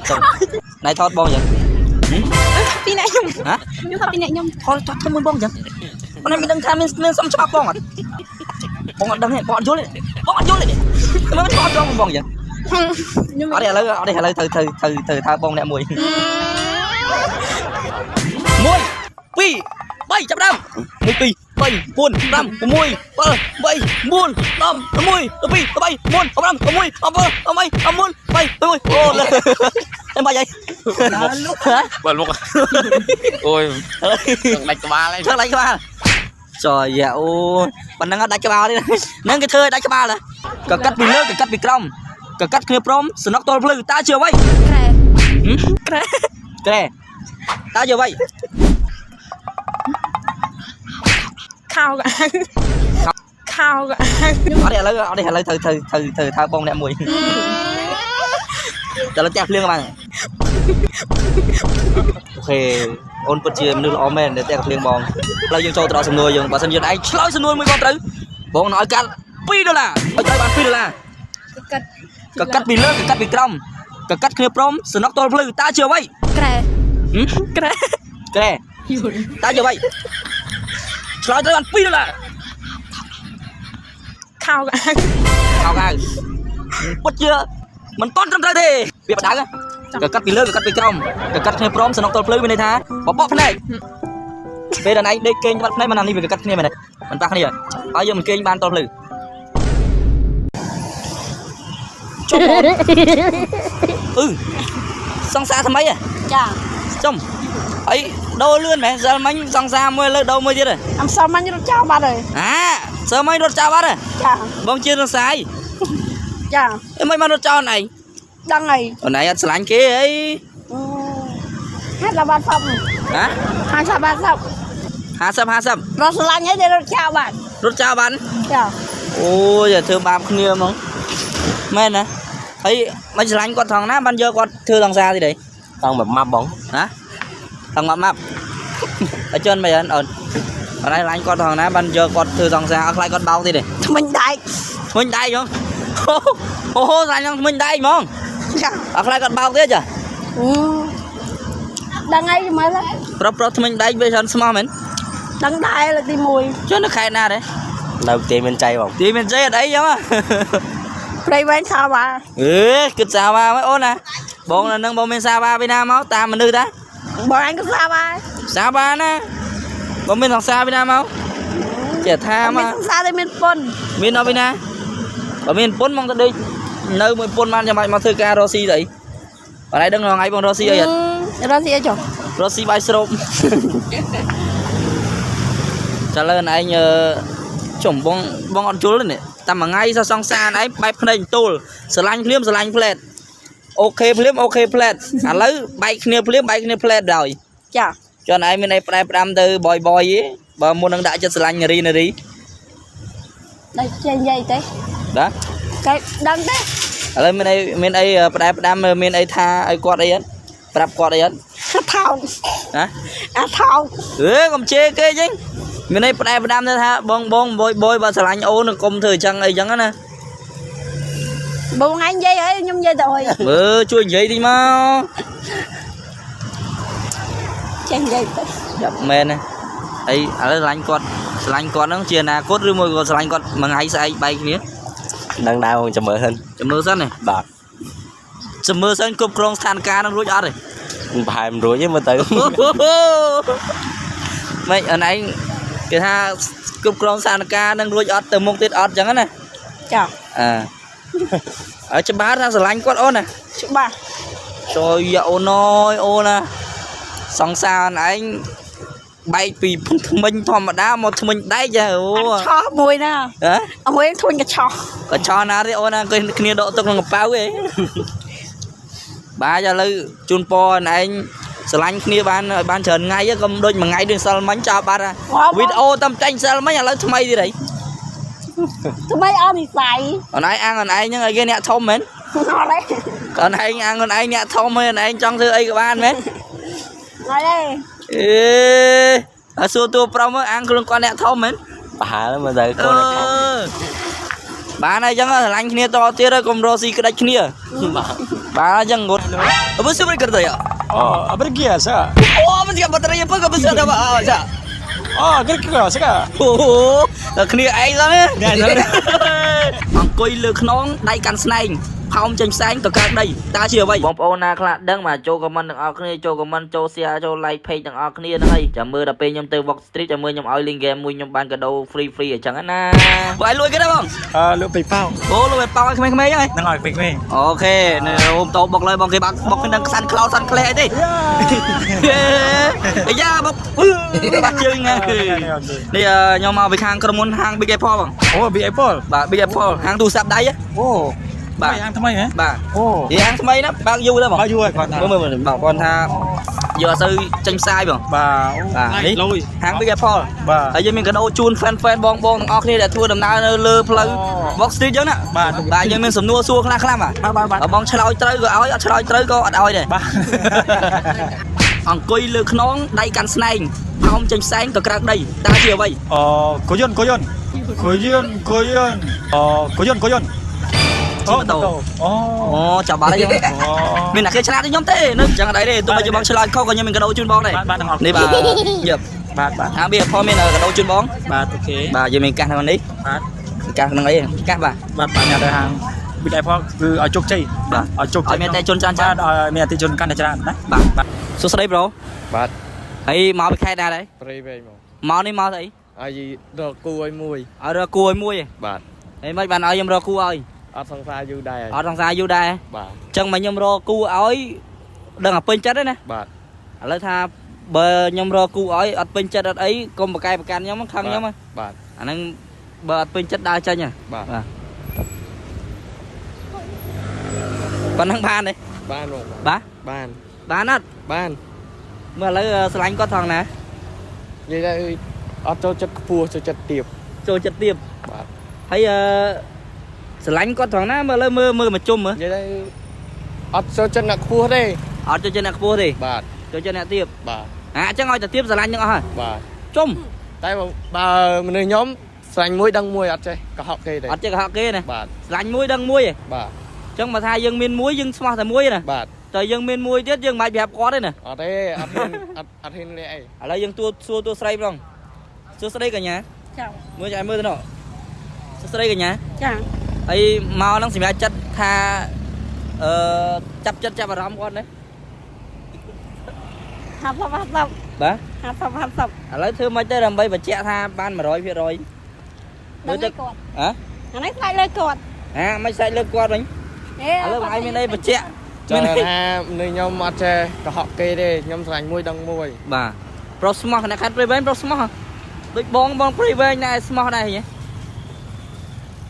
សុំណៃថតបងយ៉ាង ពីអ្នកខ្ញុំ ហ៎ ខ្ញុំថតពីអ្នកខ្ញុំ ថតថតធ្វើមួយបងយ៉ាងអូនឯងមិនដឹងថាមានមានសុំច្បាប់បងអត់បងអត់ដឹងទេបងអត់យល់ទេបងអត់យល់ទេមើលថតត្រង់បងយ៉ាង ខ្ញុំ អត់ទេឥឡូវអត់ទេឥឡូវត្រូវត្រូវត្រូវត្រូវថាបងអ្នកមួយ1 2 3ចាប់ដើម1 2 3 4 5 6 7 8 9 10 11 12 13 14 15 16 17 18 19 20 21អូលើអីមកយាយហ៎ បើលុកអូយដាច់ក្បាលហើយ ធ្វើដាច់ក្បាលចយយ៉ាអូប៉ុណ្ណឹងអត់ដាច់ក្បាលទេហ្នឹងគេធ្វើឲ្យដាច់ក្បាលហ៎កកាត់ពីលើកកាត់ពីក្រោមកកាត់គ្នាព្រមសំណុកទល់ភ្លឺតើជាអ្វី ក្រែ ហឹម ក្រែ ក្រែតើជាអ្វី ខោកអាវខោកអាវ អត់ទេឥឡូវអត់ទេឥឡូវត្រូវត្រូវត្រូវត្រូវថាបងអ្នកមួយតែលើផ្ទះភ្លៀងបានអូខេអូនពិតជាមនុស្សល្អមែនដែលផ្ទះភ្លៀងបងឥឡូវយើងចូលទៅដល់សំណួរយើងបើសិនយើងឯងឆ្លើយសំណួរមួយបងត្រូវបងនឹងឲ្យកាត់2ដុល្លារឲ្យត្រូវបាន2ដុល្លារ កាត់ កកាត់ពីលើកកាត់ពីក្រោមកកាត់គ្នាព្រមសំណុកទល់ភ្លឺតើជាអ្វី ក្រែ ហឹម ក្រែ ក្រែតើជាអ្វីឆ្លើយត្រូវបាន2ដុល្លារ ខោកអាវ ខោកអាវពិតជាមិនតន់ត្រឹមត្រូវទេវាបដៅកកាត់ពីលើកកាត់ពីក្រោមកកាត់គ្នាព្រមសំណុកទល់ភ្លឺមានន័យថាបបកភ្នែកពេលដល់ឯងដេកគេងបាត់ភ្នែកមិនអានេះវាកកាត់គ្នាមែនទេមិនប៉ះគ្នាហើយយើងមិនគេងបានទល់ភ្លឺចុះបងអឺសង្សារថ្មីហ៎ ចា ចំអីដូរលឿនមែនសិលមិញសង្សារមួយលើដូរមួយទៀតហ៎ អំសមិញរត់ចោលបាត់ហើយ អាសិលមិញរត់ចោលបាត់ហ៎ ចា បងជាសង្សារ ចា អីមិនបានរត់ចោលអូនឯង ដឹងហើយ អូនឯងអត់ស្រឡាញ់គេអី ហាត់ដល់បាត់សព ហ៎ ហាត់ដល់បាត់សព 50 50 រត់ស្រឡាញ់ហើយតែរត់ចោលបាត់ រត់ចោលបាន ចា អូយធ្វើបាបគ្នាហ្មងមែនណាហើយមិនស្រឡាញ់គាត់ថងណាបានយកគាត់ធ្វើសង្សារទៀតអី តង់មួយម៉ាប់បង ហ៎ថងម៉ាប់ម៉ាប់អញ្ចឹងមិនអូនអូនឯងស្រឡាញ់គាត់ថងណាបានយកគាត់ធ្វើសង្សារអត់ខ្លាចគាត់បោកទៀតទេ ថ្មិញដែក ថ្មិញដែកហ្មងអូស្រឡាញ់ថ្មិញដែកហ្មង ចា អត់ខ្លាចគាត់បោកទៀតចា ដឹងហើយមើល ប្រុសប្រុសថ្មិញដែកវាច្រើនស្មោះមែន ដឹងដែរលើកទី1 ចុះនៅខេត្តណាដែរ នៅផ្ទះមានចៃបង ទីមានជ័យអត់អីចឹង ព្រៃវែងសាវ៉ា អេគិតសាវ៉ាមកអូនណាបងនៅនឹងបងមានសាវ៉ាពីណាមកតាមមនុស្សតា បងឯងក៏សាវ៉ា សាវ៉ាណាបងមានសង្សារពីណាមកចេះថា មាន មក សង្សារតែមានពុន មានអត់ពីណាបើមានពុនមកទៅដេកនៅមួយពុនបានចាំបាច់មកធ្វើការរកស៊ីទៅអីបងឯងដឹងថ្ងៃបងរកស៊ីអីអត់ រត់ស៊ីអីចុះ រកស៊ីបាយស្រូបចាលើឯងចំបងបងអត់យល់ទេនេះតែមួយថ្ងៃសង្សារឯងបែបភ្នែកទូលស្រឡាញ់ភ្លាមស្រឡាញ់ផ្លែតអូខេភ្លាមអូខេផ្លែតឥឡូវបែកគ្នាភ្លាមបែកគ្នាផ្លែតដល់ ចា ចុះឯងមានអីផ្ដែផ្ដាំទៅបយបយទេបើមុននឹងដាក់ចិត្តស្រឡាញ់នារីនារី ដល់ចេះនិយាយទេ បាទ គេដឹងទេ ឥឡូវមានអីមានអីផ្ដែផ្ដាំមានអីថាឲ្យគាត់អីអត់ប្រាប់គាត់អីអត់ ថោក ណា អាថោក អេកុំជេរគេចឹងមានអីផ្ដែផ្ដាំទៅថាបងបងបយបយបើស្រឡាញ់អូនកុំធ្វើអញ្ចឹងអីចឹងណា បងឯងនិយាយហើយខ្ញុំនិយាយទៅអី មើលជួយនិយាយតិចមក ចេះនិយាយទៅ យ៉ាប់មែនណាអីឥឡូវស្រឡាញ់គាត់ស្រឡាញ់គាត់ហ្នឹងជាអនាគតឬមួយក៏ស្រឡាញ់គាត់មួយថ្ងៃស្អែកបែកគ្នា ដឹងដែរបងចាំមើលសិន ចាំមើលសិនណា បាទ ចាំមើលសិនគ្រប់គ្រងស្ថានភាពហ្នឹងរួចអត់ទេ ប្រហែលមិនរួចទេមើលទៅ មិនអូនឯងគេថាគ្រប់គ្រងស្ថានភាពនឹងរួចអត់ទៅមុខទៀតអត់ចឹងណា ចា អើឲ្យច្បាស់ថាស្រឡាញ់គាត់អូនណា ច្បាស់ ចូលយ៉ាអូនអើយអូនណាសង្សារអូនឯងបែកពីថ្មិញធម្មតាមកថ្មិញដែកហ៎អូ អាឆោះមួយណា ហ៎ អមួយធុញកញ្ឆោះ ក៏ឆោណាទេអូនណាគេគ្នាដកទឹកក្នុងកប៉ៅឯងបាទឥឡូវជូនពរអូនឯងស្រឡាញ់គ្នាបានឲ្យបានច្រើនថ្ងៃកុំដូចមួយថ្ងៃដូចសិលមិញចោលបាត់វីដេអូតាមចាញ់សិលមិញឥឡូវថ្មីទៀតហី ថ្មីអស់និស័យ អូនឯងអាំងអូនឯងហ្នឹងឲ្យគេអ្នកធំមែន អត់ទេ អូនឯងអាំងអូនឯងអ្នកធំហើយអូនឯងចង់ធ្វើអីក៏បានមែន អត់ទេ អេឲ្យសួរតួប្រុសមើលអាំងខ្លួនគាត់អ្នកធំមែន ប្រហែលមើលទៅកូនអ្នកធំ បានហើយអញ្ចឹងស្រឡាញ់គ្នាតទៀតហើយកុំរកស៊ីក្តាច់គ្នា បាទ បាទអញ្ចឹងងត់អបើសុំរកទៅ Oh, bergiasa. អូមិនស្គាល់បតរីពើក៏មិនស្គាល់ដែរអើចា Oh, gergiasa. អូតែគ្នាឯងសោះណាអង្គុយលើខ្នងដៃកាន់ស្នែងផោមចេញផ្សែងកកើតដីតើជាអ្វីបងប្អូនណាខ្លះដឹងមកចូលខមមិនទាំងអស់គ្នាចូលខមមិនចូល share ចូល like page ទាំងអស់គ្នាហ្នឹងហើយចាំមើលដល់ពេលខ្ញុំទៅ Walk Street ចាំមើលខ្ញុំឲ្យ link game មួយខ្ញុំបានកដោ free free អញ្ចឹងណាបើឲ្យលួយគេដែរបង លក់ពេកប៉ោ អូលួយប៉ោឲ្យក្មេងៗហ្នឹងហើយ ហ្នឹងហើយពេកវិញ OK នេះអូមតោបុកលើបងគេបាក់បុកនឹងសាន់ខ្លោសាន់ក្លែអីទេអាយ៉ាបុកបាក់ជើងនេះខ្ញុំមកពីខាងក្រុមហ៊ុនហាង Big Apple បង អូ Big Apple បាទ Big Apple ហាងទូរស័ព្ទដៃ អូ បាទ ហាងថ្មីហ៎ បាទ អូ និយាយហាងថ្មីណាបើកយូរដែរបង បើកយូរហើយគាត់ថា មើលមើលបងគាត់ថាយកអត់សូវចេញផ្សាយបង បាទ បាទនេះ លុយ ហាង Big Apple បាទ ហើយយើងមានកដោជូន fan fan បងបងទាំងអស់គ្នាដែលធ្វើដំណើរនៅលើផ្លូវ Walk Street យើងណា បាទ បាទយើងមានសំណួរសួរខ្លះខ្លះបាទ បាទបាទបាទ បើបងឆ្លើយត្រូវក៏ឲ្យអត់ឆ្លើយត្រូវក៏អត់ឲ្យដែរ បាទ អង្គុយលើខ្នងដៃកាន់ស្នែងផោមចេញផ្សែងក៏ក្រើកដីតើជាអ្វី អូកយនកយនកយនកយនអូកយនកយន អូ អូ អូចាប់បាត់ហើយយើង អូ មានអ្នកគេឆ្លាតដូចខ្ញុំទេនៅចឹងអត់អីទេទោះបីជាបងឆ្លើយខុសក៏ខ្ញុំមានកដោជូនបងដែរ បាទបាទទាំងអស់ នេះបាទយឹប បាទបាទ ហាង Big Apple មានកដោជូនបង បាទ OK បាទយើងមានកាសក្នុងនេះ បាទ កាសក្នុងអីកាសបាទ បាទបាទញ៉ាំទៅហាង Big Apple គឺឲ្យជោគជ័យ បាទ ឲ្យជោគជ័យ ឲ្យមានអតិថិជនច្រើនៗ បាទឲ្យមានអតិថិជនកាន់តែច្រើនណា បាទបាទសួស្តី bro បាទ ហើយមកពីខេត្តណាដែរ ព្រៃវែងមក មកនេះមកស្អី ឲ្យរកគូឲ្យមួយ ឲ្យរកគូឲ្យមួយ បាទ ហើយមិនបានឲ្យខ្ញុំរកគូឲ្យ អត់សង្សារយូរដែរ អត់សង្សារយូរដែរ បាទ អញ្ចឹងមកខ្ញុំរកគូឲ្យដឹងតែពេញចិត្តទេណា បាទ ឥឡូវថាបើខ្ញុំរកគូឲ្យអត់ពេញចិត្តអត់អីកុំប្រកែប្រកាន់ខ្ញុំខឹងខ្ញុំហ៎ បាទ អាហ្នឹងបើអត់ពេញចិត្តដើរចេញហ៎ បាទ បាទប៉ុណ្ណឹងបានទេ បានមក បាទ បាន បានអត់ បាន មើលឥឡូវស្រឡាញ់គាត់ថងណា និយាយទៅអត់ចូលចិត្តខ្ពស់ចូលចិត្តទៀប ចូលចិត្តទៀប បាទ ហើយអឺស្រឡាញ់គាត់ថងណាមើលឥឡូវមើលមើលមកជុំមើល និយាយទៅអត់ចូលចិត្តអ្នកខ្ពស់ទេ អត់ចូលចិត្តអ្នកខ្ពស់ទេ បាទ ចូលចិត្តអ្នកទៀប បាទ អាអញ្ចឹងឲ្យតែទៀបស្រឡាញ់ទាំងអស់ហើយ បាទ ជុំ តែបើមនុស្សខ្ញុំស្រឡាញ់មួយដឹងមួយអត់ចេះកុហកគេទេ អត់ចេះកុហកគេណា បាទ ស្រឡាញ់មួយដឹងមួយឯង បាទ អញ្ចឹងបើថាយើងមានមួយយើងស្មោះតែមួយណា បាទ តែយើងមានមួយទៀតយើងមិនបាច់ប្រាប់គាត់ទេណា អត់ទេអត់ហ៊ានអត់អត់ហ៊ានលាក់អី ឥឡូវយើងទួសួរទួស្រីម្ដងសួស្តីកញ្ញា ចា មើលចាំមើលទៅនោះសួស្តីកញ្ញា ចា ហើយមកហ្នឹងសម្រាប់ចិត្តថាអឺចាប់ចិត្តចាប់អារម្មណ៍គាត់ណា 50 50 បាទ 50 50 ឥឡូវធ្វើម៉េចទៅដើម្បីបញ្ជាក់ថាបាន100%មើ ដឹង លទៅ ឲ្យគាត់ ហ៎ អានេះស្លាច់លើគាត់ អាមិនសាច់លើគាត់វិញ ហេ ឥឡូវបងឯងមានអីបញ្ជាក់ ចង់ថាមនុស្សខ្ញុំអត់ចេះកុហកគេទេខ្ញុំស្រឡាញ់មួយដឹងមួយ បាទប្រុសស្មោះអ្នកខាត់ព្រៃវែងប្រុសស្មោះដូចបងបងព្រៃវែងដែរស្មោះដែរហ៎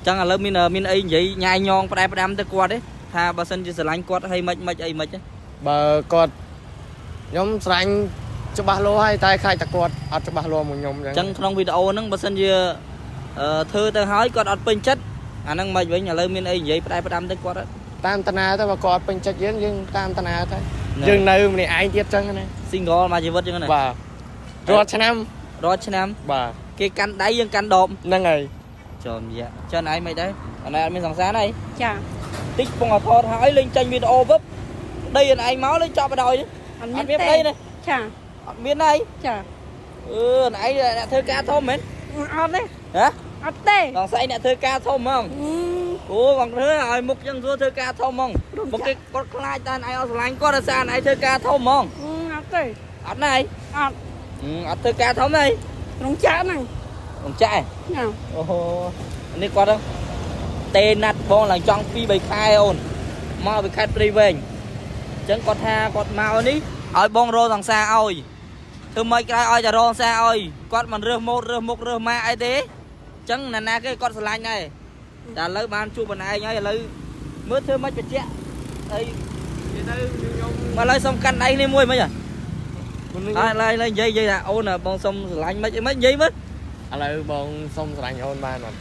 ចឹងឥឡូវមានមានអីនិយាយញ៉ាយញងផ្ដែផ្ដាំទៅគាត់ទេថាបើសិនជាស្រឡាញ់គាត់ហើយមិនមិនអីមិនទេ បើគាត់ខ្ញុំស្រឡាញ់ច្បាស់លាស់ហើយតែខ្លាចតែគាត់អត់ច្បាស់លាស់មួយខ្ញុំអញ្ចឹង ចឹងក្នុងវីដេអូហ្នឹងបើសិនជាអឺធ្វើទៅហើយគាត់អត់ពេញចិត្តអាហ្នឹងមិនវិញឥឡូវមានអីនិយាយផ្ដែផ្ដាំទៅគាត់អត់ តាមតាណាទៅបើគាត់អត់ពេញចិត្តយើងយើងតាមតាណាទៅយើងនៅម្នាក់ឯងទៀតអញ្ចឹងណា single មួយជីវិតចឹងណា បាទរាល់ឆ្នាំ រាល់ឆ្នាំ បាទ គេកាន់ដៃយើងកាន់ដប ហ្នឹងហើយ ចូលយ៉ាចឹងឯងមិនដែរអនឯងអត់មានសង្សារទេ ចា តិចពងអថតហើយលេងចាញ់វីដេអូពឹបដីអនឯងមកលេងចប់បណ្ដោយ អត់ អ មាន ត់មាន ទេ ប្តីណា ចា អត់មានទេ ចា អឺអនឯងអ្នកធ្វើការធំមែន អត់ទេ ហ៎ អត់ទេ សង្ស័យអ្នកធ្វើការធំហ្មង អឺ អូបងធ្វើឲ្យមុខចឹងសួរធ្វើការធំហ្មងមុខគេគាត់ខ្លាចតែឯងអត់ស្រឡាញ់គាត់ដោយសារឯងធ្វើការធំហ្មង អឺអត់ទេ អត់ណាឯង អត់ អត់ធ្វើការធំទេ ក្នុងចាក់ហ្នឹង បងចាក់ឯង ចា អូហូនេះគាត់ហ្នឹងទេណាត់បងឡើងចង់2 3ខែអូនមកពីខេត្តព្រៃវែងអញ្ចឹងគាត់ថាគាត់មកនេះឲ្យបងរកសង្សារឲ្យធ្វើម៉េចក្រោយឲ្យតែរកសង្សារឲ្យគាត់មិនរើសម៉ូតរើសមុខរើសម៉ាកអីទេអញ្ចឹងណាណាគេគាត់ស្រឡាញ់ដែរតែឥឡូវបានជួបបណ្ឯងហើយឥឡូវមើលធ្វើម៉េចបញ្ជាក់អី និយាយទៅខ្ញុំ មកឥឡូវសុំកាន់ដៃគ្នាមួយមិនហ៎ មនុស្ស ឥឡូវឥឡូវនិយាយនិយាយថាអូនបងសុំស្រឡាញ់មិនមិននិយាយមើល ឥឡូវបងសុំស្រឡាញ់អូនបានអត់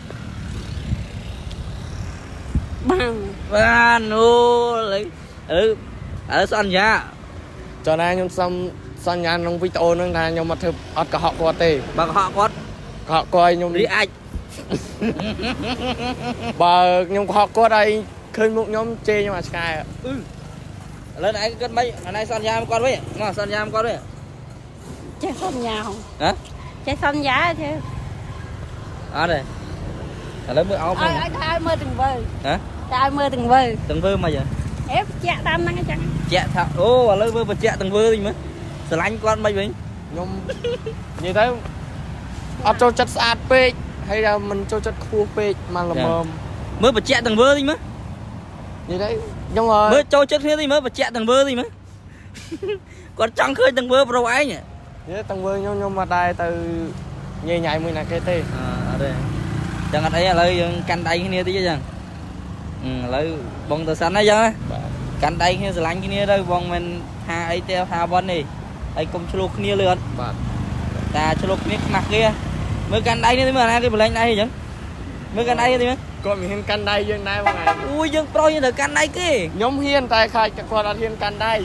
បាន បានអូឥឡូវឥឡូវឥឡូវសន្យា ចុះណាខ្ញុំសុំសន្យាក្នុងវីដេអូហ្នឹងថាខ្ញុំអត់ធ្វើអត់កុហកគាត់ទេ បើកុហកគាត់ កុហកគាត់ឲ្យខ្ញុំ រីអាច បើខ្ញុំកុហកគាត់ឲ្យឃើញមុខខ្ញុំជេរខ្ញុំអាឆ្កែ ឥឡូវឯងគិតមិនឯងសន្យាមកគាត់វិញមកសន្យាមកគាត់វិញ ចេះសន្យាហង ហ៎ ចេះសន្យាទេ អត់ទេឥឡូវមើលអោប ឲ្យឲ្យថាឲ្យមើលទង្វើ ហ៎ តែឲ្យមើលទង្វើ ទង្វើមកយ៉ាង អេបញ្ជាក់តាមហ្នឹងអញ្ចឹង ជាក់ថាអូឥឡូវមើលបញ្ជាក់ទង្វើវិញមើលស្រឡាញ់គាត់មិនវិញ ខ្ញុំនិយាយទៅអត់ចូលចិត្តស្អាតពេកហើយដល់មិនចូលចិត្តខ្ពស់ពេកមកល្មម មើលបញ្ជាក់ទង្វើវិញមើល និយាយទៅខ្ញុំអើ មើលចូលចិត្តគ្នាវិញមើលបញ្ជាក់ទង្វើវិញមើលគាត់ចង់ឃើញទង្វើប្រុសឯង និយាយទាំងវើខ្ញុំខ្ញុំមកដែរទៅញ៉ៃញ៉ៃមួយណាគេទេ អត់ទេចឹងអត់អីឥឡូវយើងកាន់ដៃគ្នាតិចចឹងឥឡូវបងទៅសិនណាចឹងណាកាន់ដៃគ្នាស្រឡាញ់គ្នាទៅបងមិនថាអីទេថាបននេះហើយកុំឆ្លោះគ្នាលឿន បាទ តាឆ្លោះគ្នាខ្មាស់គេមើលកាន់ដៃនេះមើលអាណាគេប្រឡែងដៃអញ្ចឹងមើលកាន់ដៃនេះមើល គាត់មិនហ៊ានកាន់ដៃយើងដែរបងឯង អូយយើងប្រុសយើងត្រូវកាន់ដៃគេ ខ្ញុំហ៊ានតែខ្លាចគាត់អត់ហ៊ានកាន់ដៃ ឥ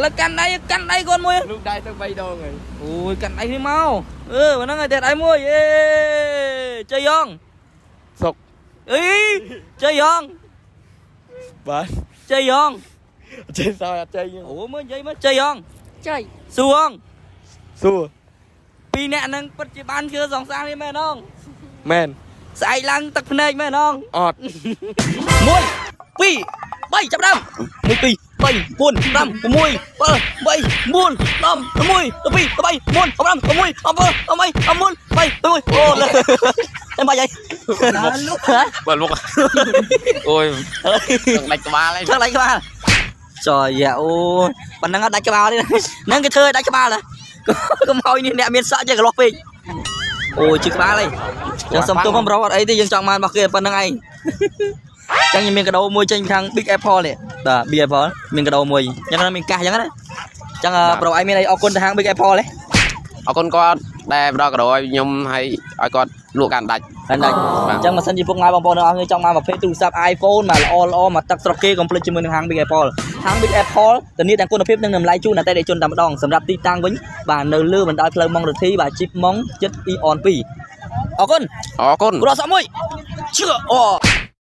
ឡូវកាន់ដៃកាន់ដៃគាត់មួយ លូកដៃទៅ3ដងហើយ អូយកាន់ដៃនេះមកអឺហ្នឹងហើយតែដៃមួយអេជ័យយ៉ង សុក អីជ័យយ៉ង បាទ ជ័យយ៉ង ចេះសោយអត់ចេះ អូមើលនិយាយមើលជ័យយ៉ង ចុយ សួង សួរ ពីរអ្នកហ្នឹងពិតជាបានជឿសង្សារនេះមែនអង មែន ស្អែកឡើងទឹកភ្នែកមែនអង អត់ 1 2 3ចាប់ដើម1 2 3 4 5 6 7 8 9 10 11 12 13 14 15 16 17 18 19 20 21អូលើតែមកយាយហ៎ បើលុកអូយដាច់ក្បាលហើយ ធ្វើដាច់ក្បាលចយយ៉ាអូប៉ុណ្ណឹងអត់ដាច់ក្បាលទេហ្នឹងគេធ្វើឲ្យដាច់ក្បាលហ៎កុំឲ្យនេះអ្នកមានសក់ចេះកន្លោះពេកអូយជិះក្បាលហីចឹងសុំទោសផងប្រុសអត់អីទេយើងចង់បានរបស់គេប៉ុណ្្នឹងឯងចឹងខ្ញុំមានកដោមួយចេញខាង Big Apple នេះបាទ Big Apple មានកដោមួយចឹងមានកាសចឹងណាចឹងប្រុសឯងមានអីអរគុណទៅហាង Big Apple ទេ អរគុណគាត់ដែលផ្ដល់កាដូឲ្យខ្ញុំហើយឲ្យគាត់លក់កាន់ដាច់ ហ្នឹងហើយអញ្ចឹងបើសិនជាពុកម៉ែបងប្អូនទាំងអស់គ្នាចង់បានប្រភេទទូរស័ព្ទ iPhone មកល្អល្អមកទឹកស្រុកគេកុំភ្លេចជាមួយនឹងហាង Big Apple ហាង Big Apple ធានាទាំងគុណភាពនិងតម្លៃជូនអតិថិជនតែម្ដងសម្រាប់ទីតាំងវិញបាទនៅលើបណ្ដោយផ្លូវម៉ុងរទ្ធីបាទជីបម៉ុងចិត្ត Eon 2អរគុណ អរគុណ គ្រាប់សក់មួយជឿអូ